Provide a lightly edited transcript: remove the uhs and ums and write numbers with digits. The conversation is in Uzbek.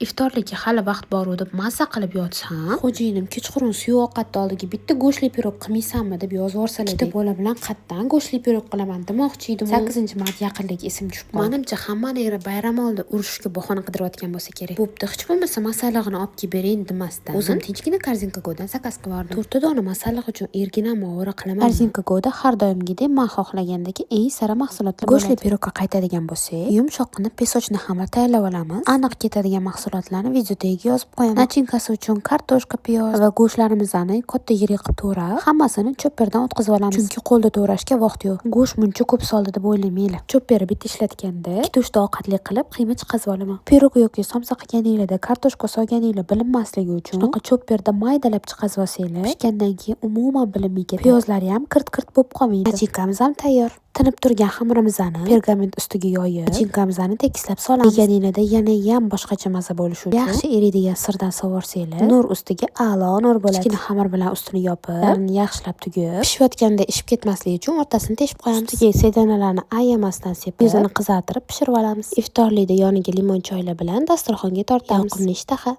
Iftorlikka hali vaqt bor deb mazza qilib yotsam, xo'jayinim kechqurun suyuq ovqatni oldiga bitta go'shtli pirog qilmaysanmi deb yozib yuborsalar. Ikkita bola bilan qattan go'shtli pirog qilaman demoqchi edim. 8-mart yaqinligi esim tushib qoldi. Manimcha, hammani eri bayram oldi urushishga bahona qidirayotgan bo'lsa kerak. Bo'pti, hech bo'lmasa masallig'ini olib kelib bering demasdan, o'zim tinchgina Korzinka Go'dan заказ qilib yubordim. To'rtta dona masalliq uchun erginam ovora qilaman. Korzinka Go'da har doimgidek man xohlagandagi eng sara mahsulotlar. Go'shtli pirogga qaytadigan bo'lsak, yumshoqqina песочный xamir tayyorlab olamiz. Aniq ketadigan mahsulotlarni video tagiga yozib qo'yaman. Начинка si uchun kartoshka, piyoz va go'shtlarimizni katta yirik qilib to'g'rab, hammasini chopperdan o'tkazib olamiz. Chunki qo'lda to'g'rashga vaqt yo'q. Go'sht muncha ko'p soldi deb o'ylamanglar. Chopperni bitta ishlatganda ikkita uchta ovqatli qilib qiyma chiqazib olaman. Pirog yoki somsa qilganinglarda kartoshka solganinglar bilinmasligi uchun shunaqa chopperda maydalab chiqazib olsanglar, pishgandan keyin umuman bilinmay ketadi. Piyozlari ham kirt-kirt bo'lib qolmaydi. Начинка miz ham tayyor. Tinib turgan xamirimizni pergament ustiga yoyib, начинка mizni tekislab solamiz. Yeganinglarda yanayam boshqacha maza bo'lishi uchun yaxshi eriydigan sirdan sovorsanglar, nur ustiga a'lo nur bo'ladi. Kichkina xamir bilan ustini yopib, ularni yaxshilab tugib, pishayotganda ishib ketmasligi uchun o'rtasini teshib qo'yamiz. Ustiga sedanalarni ayamasdan sepib, yuzini qizartirib pishirib olamiz. Iftorlikda yoniga limon choylar bilan dasturxonga tortamiz. Yoqimli ishtaha.